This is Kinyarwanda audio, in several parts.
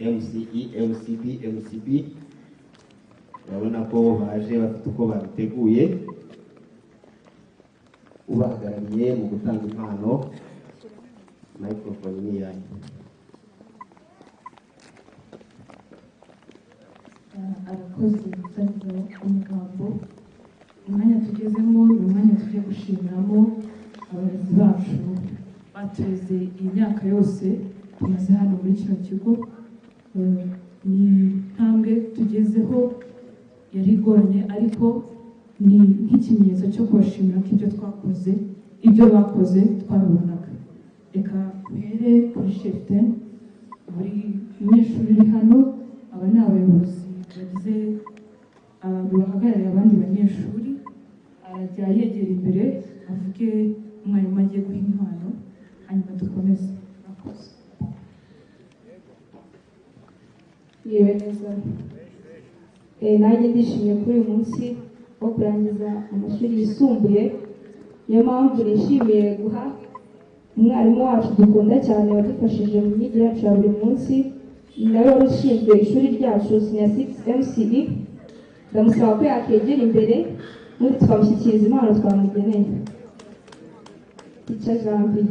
MCE, MCB, MCB. Urabona ko baje bafite uko babiteguye. Ubahagarariye mu gutanga impano, microphone ni iyanyu. Arakoze gusangiza umugambo. Umwanya tugezemo ni umwanya tugiye gushimiramo abarezi bacu batureze iyi myaka yose tumaze hano muri kino kigo. Ni intambwe tugezeho yari igoranye, ariko ni nk'ikimenyetso cyo kubashimira ko ibyo twakoze, ibyo bakoze twabibonaga. Reka mpere kuri cheftaine. Buri munyeshuri uri hano, aba ni abayobozi bagize abantu bahagarariye abandi banyeshuri, arajya yegera imbere avuge umwarimu agiye guha impano, hanyuma dukomeze. Murakoze. Mwiriwe neza. Nanjye ndishimye kuri uyu munsi wo kurangiza amashuri yisumbuye. Niyo mpamvu nishimiye guha umwarimu wacu dukunda cyane wadufashije mu myigire yacu ya buri munsi, ni nawe wari ushinzwe ishuri ryacu Senior 6 MCE. Ndamusaba ko yakegera imbere ubundi tukamushyikiriza impano twamugeneye. Teacher Janvier.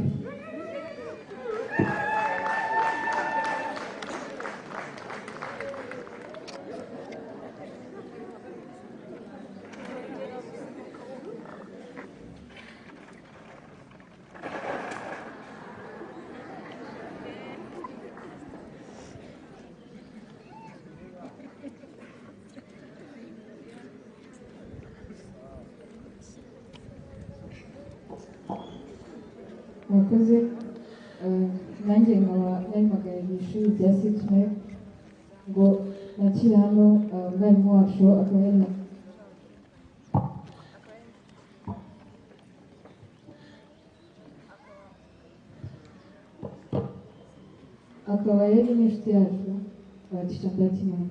Murakoze. Nanjye nkaba narimpagarariye ishuri rya 6 ngo nakire hano umwarimu wacu akaba yari n'inshuti yacu Teacher Ndatimana.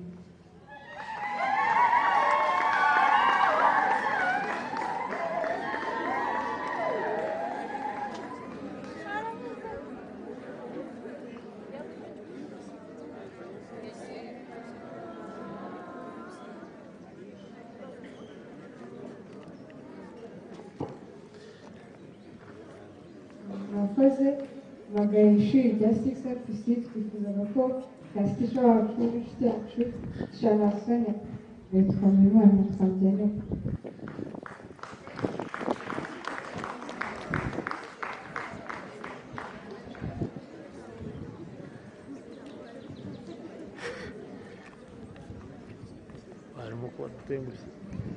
Murakoze. Mpagaye ishuri rya 6 FPC, twifuzaga ko class teacher wacu n'inshuti yacu Teacher Nasonia tukamuha impano twamugeneye.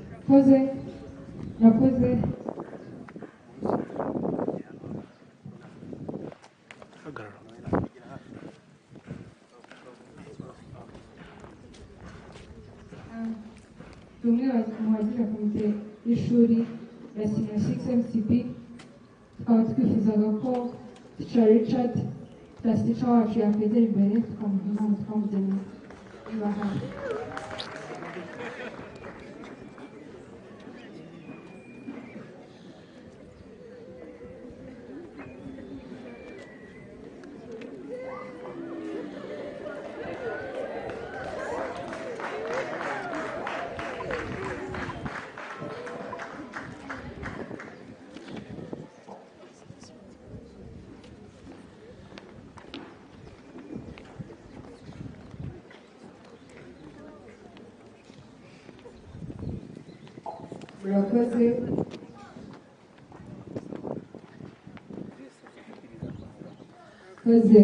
Murakoze. Murakoze. Umwe mu bagize komite y'ishuri ya Senior 6 MCB, tukaba twifuzaga ko Teacher Richard class teacher wacu yakwegera imbere tukamuha impano twamugeneye niba ahari. Murakoze. Murakoze.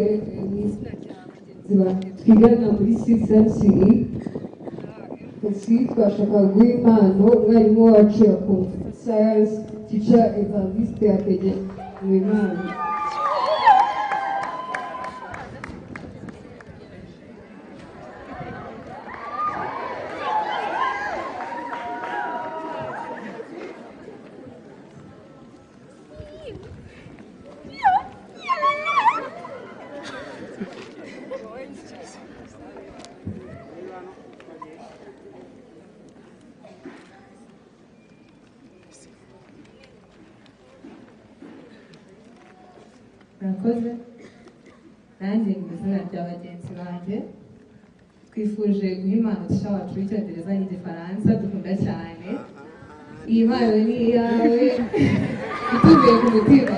Mu izina rya bagenzi banjye twigana muri 6 MCE, twashakaga guha impano umwarimu wacu wa computer science Teacher Evariste akegera mu impano. Murakoze. Nanjye mu izina rya bagenzi banjye Twifuje guha impano teacher wacu w'Icyongereza n'Igifaransa dukunda cyane. Iyi mpano ni iyawe ituvuye ku mutima.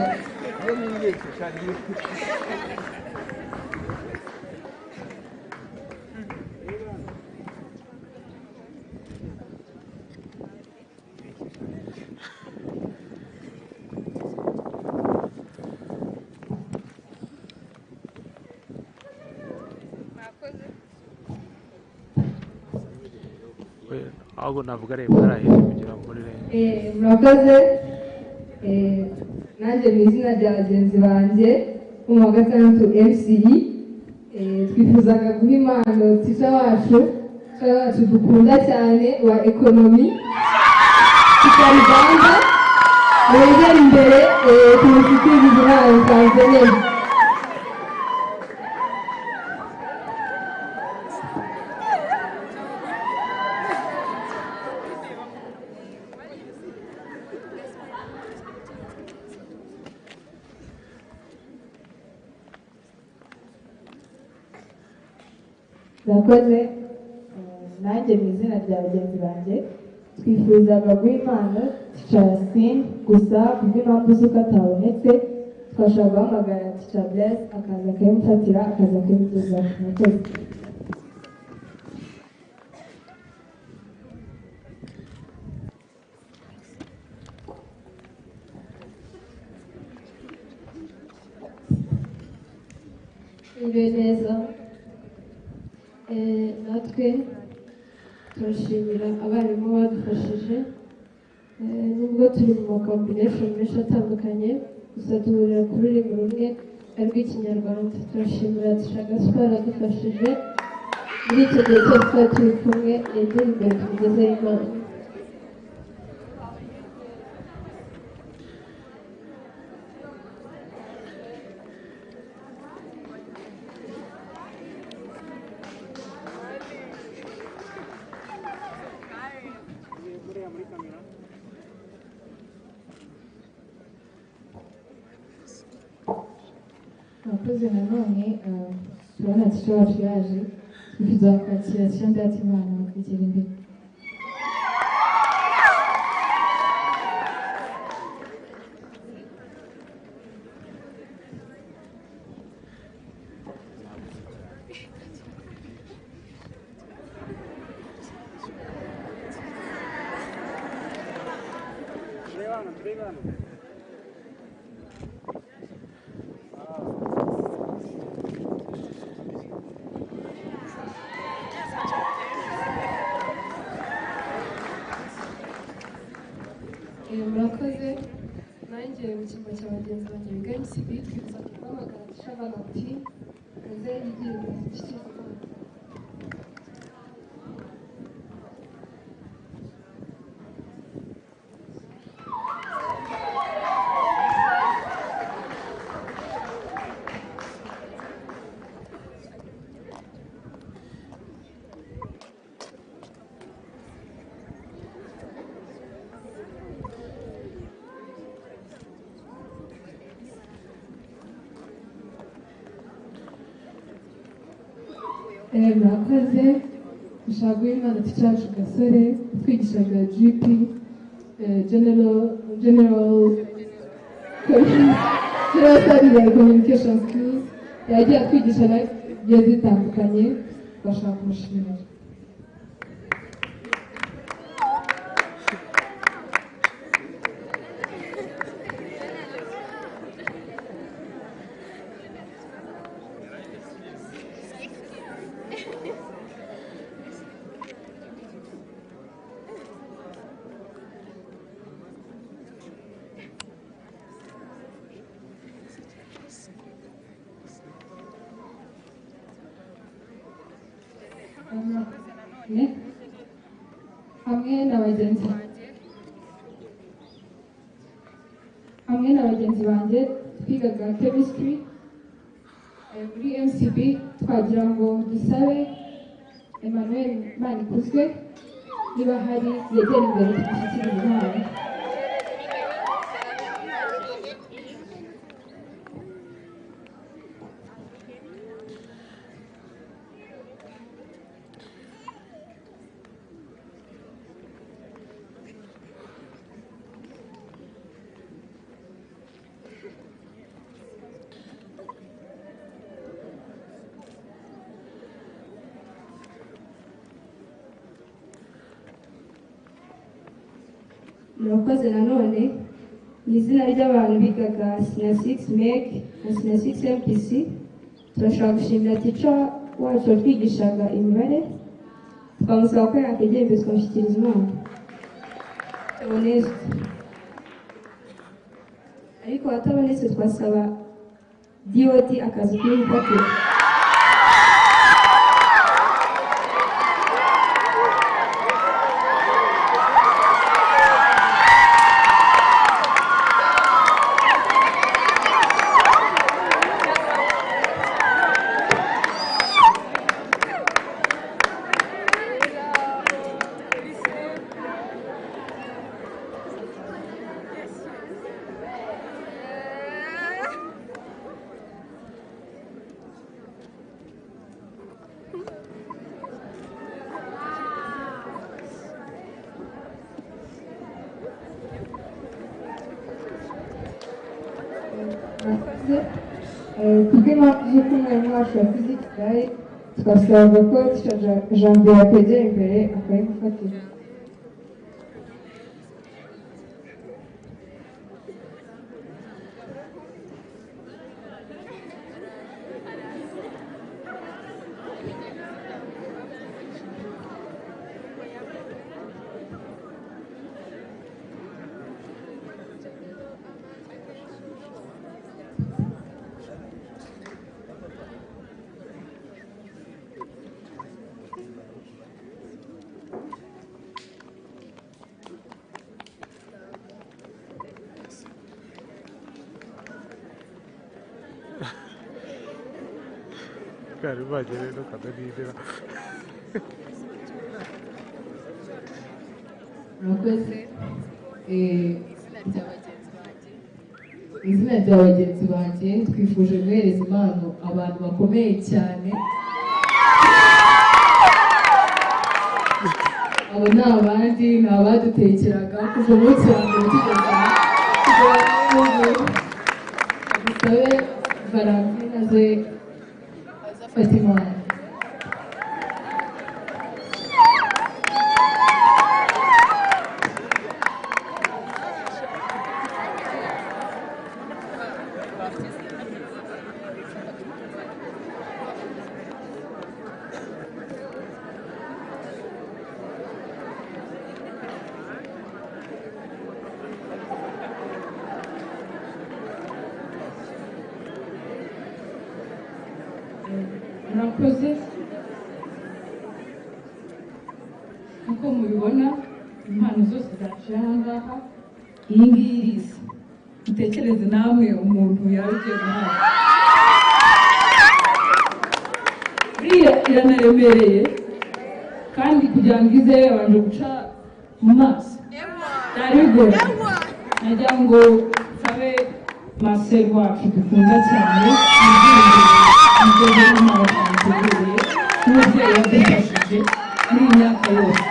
Ahubwo navuga areba hariya kugira ngo muri Murakoze. Nanjye mu izina rya bagenzi banjye bo mu wa gatandatu MCE, twifuzaga guha impano teacher wacu dukunda cyane wa economy, teacher Rugamba. Mwegere imbere, tumushyikirize impano twageneye. Murakoze. Nanjye mu izina rya bagenzi banjye twifuzaga guha impano teacher Yassin, gusa kubw'impamvu z'uko atabonetse twashobora guhamagara teacher Blaise akaza akayimufatira akaza akayimugezaho. Murakoze. Mwiriwe neza. Natwe turashimira abarimu badufashije. Nubwo turi mu makombination menshi atandukanye, gusa duhurira ku rurimi rumwe rw'Ikinyarwanda. Turashimira teacher Gaspard adufashije muri icyo gihe cyose twari turi kumwe, yegera imbere tumugezeho impano. Murakoze nanone. Turabona teacher wacu yaje, twifuza kwakira teacher Ndatimana bakegera imbere. Murakoze. Nanjye mu cyimbo cya bagenzi banjye biga MCB twifuza guhamagara teacher Valentine aze yigire imbere adushyikirize impano. Murakoze. Dushaka guha impano teacher wacu Gasore utwigishaga GP, General Studies and Communication Skills. Yagiye atwigisha life zigiye zitandukanye, bashaka kumushimira. Hamwe na bagenzi banjye hamwe na bagenzi banjye twigaga chemistry muri MCB, twagira ngo dusabe Emmanuel Manikuzwe niba hari yegera imbere tumushyikirize impano. Murakoze nanone mu izina ry'abantu bigaga senior 6 MEG na senior 6 MPC, turashaka gushimira teacher wacu watwigishaga imibare, twamusaba ko yakwegera imbere tukamushyikiriza impano. Theoneste. Ariko atabonetse twasaba DOD akaza kuyimufatira. Murakoze. Kubw'impamvu z'uko umwarimu wacu wa fiziki idahari, twasabaga ko Teacher Janvier yakwegera imbere akayimufatira. Cara, imagina, no kabiri. Murakoze. Izina rya bagenzi banjye twifuje guhereza impano abantu bakomeye cyane. Abo ni abandi, ni abadutekeraga kuva umunsi wa mbere tugeze aha. Dusabe Valentine aze afate impano. Murakoze. Nk'uko mubibona impano zose zaciye aha ngaha, iyi ngiyi irisa. Mutekereze namwe umuntu yaba ugiye guhabwa. Buriya iranaremereye kandi kugira ngo ize yabanje guca mu maso byari bigoye. Nagira ngo nsabe Marcel wacu dukunda cyane, n'umubyeyi wadufashije muri iyi myaka yose.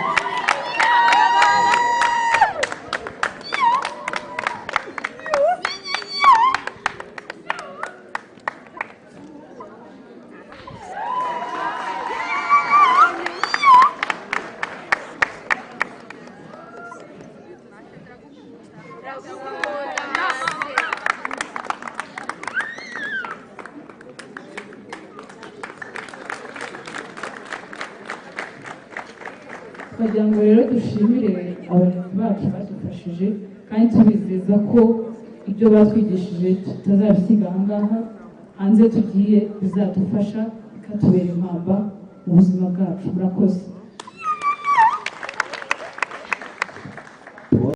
Twagira ngo rero dushimire abarezi bacu badufashije kandi tubizeza ko ibyo batwigishije tutazabisiga aha ngaha, hanze tugiye bizadufasha bikatubera impamba mu buzima bwacu. Murakoze.